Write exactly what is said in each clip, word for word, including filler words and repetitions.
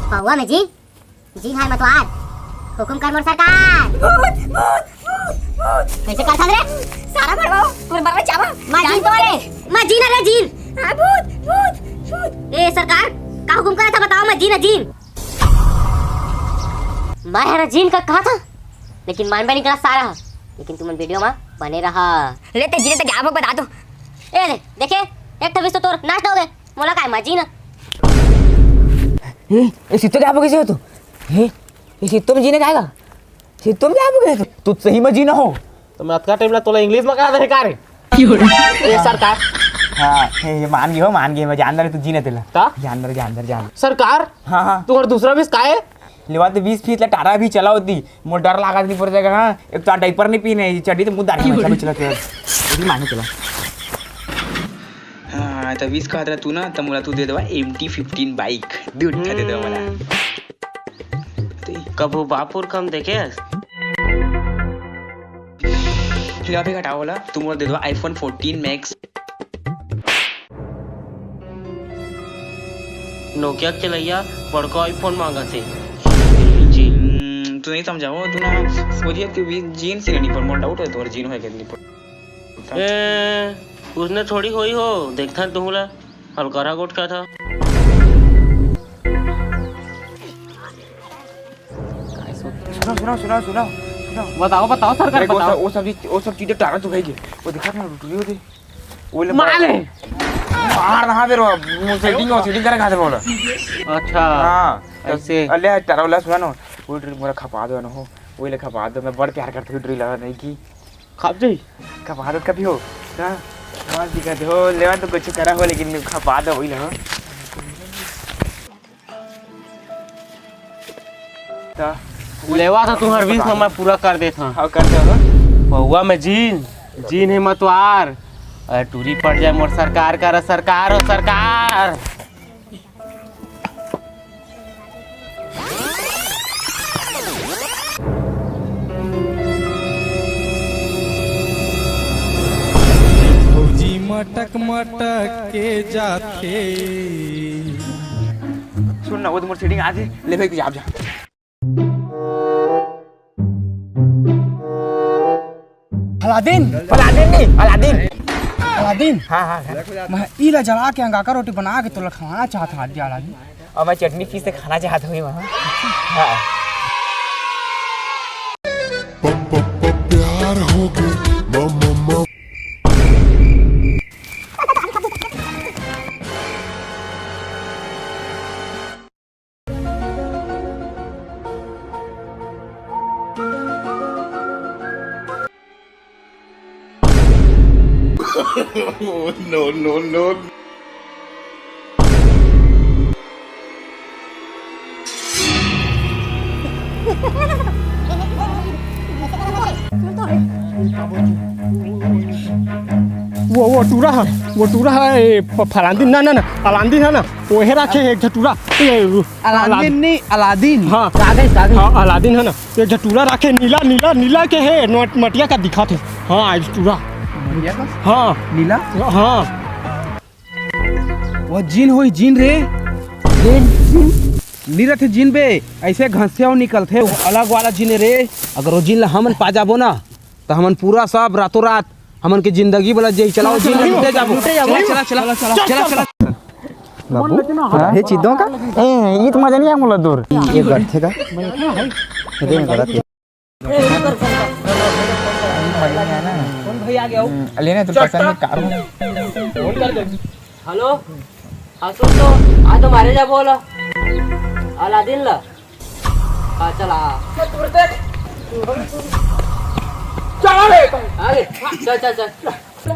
पौवा में gene, gene हे मतवार। हुकुम कर मोर सरकार। भूत, भूत, भूत, भूत। कइसे करथस रे? सारा मरवाओ, तोर मरवा चावा। मैं जीन तो रे, मैं जीन रे जीन। हाँ, भूत, भूत, भूत। ए सरकार, का हुकुम करत हस बताओ, मैं जीन, जीन। मैं हर जीन का कहा था, लेकिन मानबे नहीं करा सारा। लेकिन तुमन वीडियो में बने रहा। ले ते जीने ते क्या बता दो। ए दे, देखे, एक ठो विष तो तोर नाश हो गए। मोला काय मजी ना। ए, ए, सित्तो क्या हो गए तू? ए, ए, सित्तो में जीने जाएगा? सित्तो में क्या हो गए तू? तू सही में जीना हो। तो मैं अतका टाइम ला तोला इंग्लिश में कहा था का रे? ए, सरकार। हाँ, ए, ये मान गई हो, मान गई, मैं जान रहा तू जीने तेला। का? जान रहा, जान रहा, जान रहा। सरकार? हाँ, हाँ। तू और दूसरा विष का है? लेवा तो बीस फीट ला टारा भी चला होती, मोर डर लागत नहीं पड़ जाएगा। हाँ, एक तो डायपर नहीं पीने, ये चड्डी तो मुंह दारी में चला, चला, चला। ये भी माने चला। हाँ, त विष खात रहा तू ना, त मोला तू दे देवा एम टी फिफ्टीन बाइक, दू ठा दे देवा मोला। हम्म। कभू बापुर कम देखे? ले अभी घटाओ ला, तू मोला दे देवा iPhone fourteen Max। नोकिया के चलैया बड़का iPhone मांगत हे। जी। हम्म, तू नहीं समझा हो, तू ना सोचिए कि वी जीन से नहीं पर मोर डाउट है तोर जीन होय के नहीं पर। ए, उसने थोड़ी होई हो, देखथन तुहू ला, हलकरा गोठ का था। सुनो, सुनो, सुनो, सुनो, सुनो। बताओ, बताओ सरकार, अरे, वो बताओ। सब, वो सब चीज, वो सब चीजें टारा तू भाई के। वो दिखा ना, टूटी होती। वो ले मार ले। मार ना, हाँ, फिर वो, वो सेटिंग, वो सेटिंग करे खातिर बोला। अच्छा, हाँ, ऐसे। अले, टारा वाला सुना ना, वो ड्रिल मोरा खपा दो ना हो, वो ले खपा दो, मैं बड़ प्यार करते हुए ड्रिल लगा नहीं की। खप जाई? खपा दो कभी हो, हाँ, मस्त दिखत हो, लेवा तो कुछ करा हो, लेकिन खपा दो वही ना हो। त लेवा था तुम्हार विष, मैं पूरा कर देत हूँ। हाँ, कर दो। पौवा में जीन, जीन हे मतवार। अरे टूरी पड़ जाए मोर सरकार, कर सरकार हो सरकार। भौजी मटक मटक के जाथे। सुन ना, वो तो मोर सेटिंग आज ही ले भाई, तू जा, जा। अलादीन, अलादीन नहीं, अलादीन। अलादीन। हाँ, हाँ, हाँ। मैं ई ला जला के अंगाकर रोटी बना के तोला खवाना चाहत हूँ आज, अलादीन। और मैं चटनी पीस के खाना चाहत हूँ वहाँ। हाँ। प-, प-, प-, प्यार हो गया, म-, म-, म-, No, no, no। वो, वो टूरा है, वो टूरा है, ए, फ-, फलांदीन, ना, ना, ना, अलांदीन है ना, वो हे रखे एक झटूरा। ए, अलांदीन नहीं, अलादीन। हाँ। कागज, कागज। हाँ, अलादीन है ना, एक झटूरा रखे, नीला, नीला, नीला के है, नोट मटिया का दिखा थे। हाँ, आज टूरा। मटिया का? हाँ। नीला? हाँ। वो जीन होई, जीन रे। Gene, gene. नी रथे जीन बे, ऐसे घसिया निकलथे, वो अलग वाला जीन रे। अगर वो जीन ला हमन पा जाबो ना, त हमन पूरा सब रातों रात हमन के जिंदगी बदल जाई। चलाओ, जीन ला लूटे जाबो। लूटे जाबो। चला, चला, चला, चला, चला। बाबू, हाँ? हे चिद्दों का? ए, ये तो मजा नहीं आया मोला दूर। ये गलत है का? ये तो गलत है। ए, इधर कर, कर, कर। कौन भैया आ गया हो? हम्म, लेना तो पसंद है का? फोन कर दे। हेलो, हाँ सुन तो, आ तो मारे जा बोला। अलादीन ला। हाँ, चल आ। चल रे। आगे। चल, चल, चल।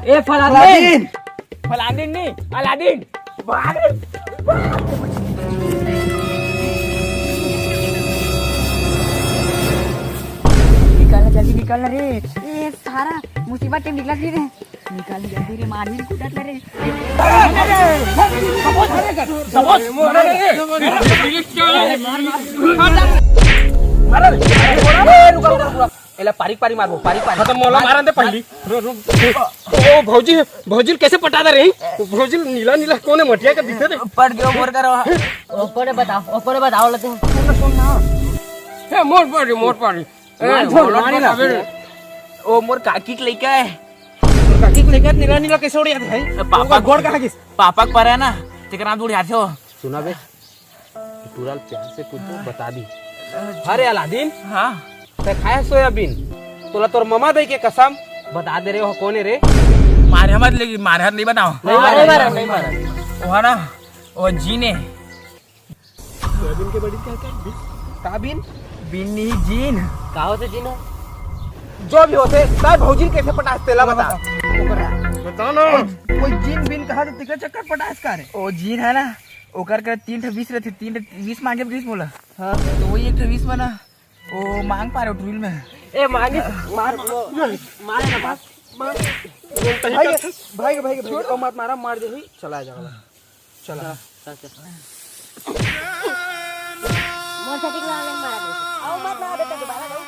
ए, फलादीन। फलादीन नहीं, अलादीन। निकल ना, जल्दी निकल ना रे। ए, सारा मुसीबत टाइम निकल गई रे। निकल जल्दी रे, मार भी कूदत ले रे। सबोस, सबोस, सबोस। मार, मार, मार। पारी पारी मारबो, पारी पारी। हाँ, तो मोला मारन दे पहली। ओ भौजी, भौजी ल कैसे पटा दे रही? भौजी ल नीला नीला कोने मटिया के दिखे दे। पट गयो मोर करो। ओकरे बताओ, ओकरे बताओ लते। सुन ना, सुन ना। ए, मोर पारी, मोर पारी। ए, मार छोड़, मोला मार ना। बताबे रे। ओ मोर काकी के लइका है। काकी के लइका नीला नीला कैसे उड़ जात है? पापा ओकर गोड़ कहाँ गिस? पापा के परे है ना, तेकर नाम उड़ जात हो। सुना बे, टूरा ल प्यार से कुछ बता दी। अरे अलादीन, हाँ। ते खाए सोयाबीन? तोला तोर ममा दे के कसम, बता दे रे, वो कोने रे? मारे मत लेगी, मारे हाथ नहीं बताओ। नहीं मारा, नहीं मारा, नहीं मारा। वो है ना, वो जीन है। सोयाबीन के बड़ी क्या क्या बीन? का बीन? बीन नहीं, जीन। का होथे जीन? जो भी होथे, तार भौजी ल कैसे पटास तेला बता। बता ना। कोई जीन बीन कहा तो तिका चक्कर पटास का रे? ओ जीन है ना, ओकर के तीन ठे बीस रहथे, तीन ठे बीस मांगे बीस बोला। हाँ। तो वही एक ठे बीस बना, वो मांग पा रहे हो ट्रिल में। ए मांगे, मार, मार ना, मार, मार। भाई, भाई, भाई, भाई, ओ मत मारा, मार देही, चला जाओ। चला। चल, चल। मोर छाती के लाल नहीं मारा दे। आओ मत ना बेटा, दोबारा दो।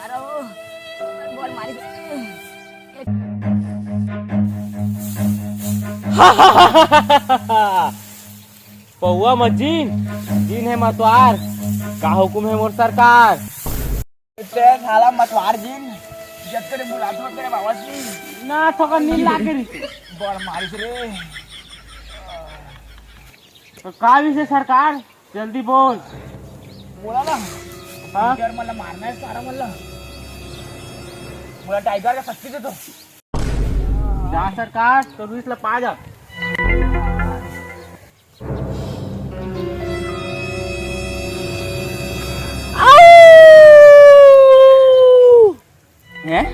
अरे ओ, बोल मारी। पौवा मत जीन, जीन है मतवार, का हुकुम है मोर सरकार? ते साला मतवार जीन, जब तेरे बुलाते हो तेरे बाबा जी। ना थोका नील लाग गई। बड़ मारिस रे। तो का विषय सरकार? जल्दी बोल। बोला ना। हाँ? यार, मतलब मारना है सारा, मतलब। बोला टाइगर का शक्ति दे दो। जा सरकार, तो बीस ला पा जा। हैं?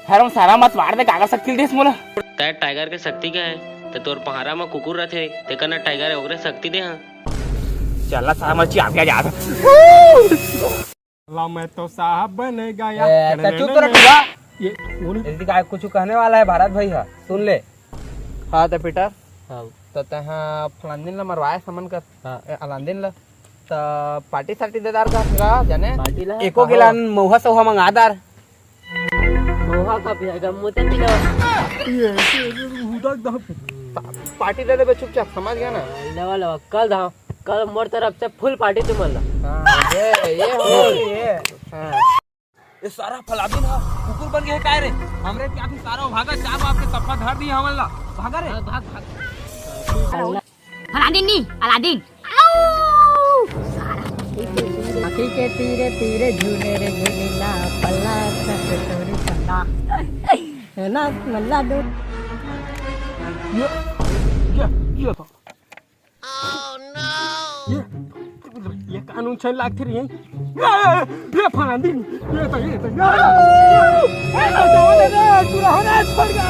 हरम सारा मत मार दे, काका शक्ति देस मोला। तै टाइगर के शक्ति का है, त तोर पहारा म कुकुर रथे, तेकर न टाइगर है, ओकरे शक्ति दे हाँ। चल ना सारा मच्छी आ गया यार। ला मैं तो साहब बन गया। ए, त चुप तो रह टूरा। ये कौन है? यदि काय कुछ कहने वाला है भारत भाई हा, सुन ले। हाँ त पीटर। हाँ। त तहा फलान दिन ला मरवाए समन कर। हाँ। ए, अलान दिन ला। त पार्टी सार्टी दे दार का, का जाने? पार्टी ला? एको हाँ। गिलान महुआ सहुआ मंगा दार। महुआ का पिया गा, मोते पिला। ये, ये, ये, हुदक दम। पा-, पार्टी दे देबे चुपचाप, समझ गया ना? लेवा, लेवा, कल धा, कल मोर तरफ से फुल पार्टी तुमन ला। हाँ, ये, ये हो, ये। हाँ। ये सारा फलादीन हा, कुकुर बन गए काय रे? हमरे क्या थी सारा भागा, चार बाप के सफा धर दी हमन ला। भागा रे। भाग, भाग, भाग। फलादीन नी, अलादीन। आऊ! सारा। आँखी के तीरे तीरे झूले रे झूलेला, पल्ला तक तोरी पल्ला। है ना, मल्ला दो। ये, ये, ये था। ये, ये कानून छै लागथे रे। ये, ये फलादीन, ये तो, ये तो, ये, ये, ये तो, ये तो, पूरा होना छोड़ गया।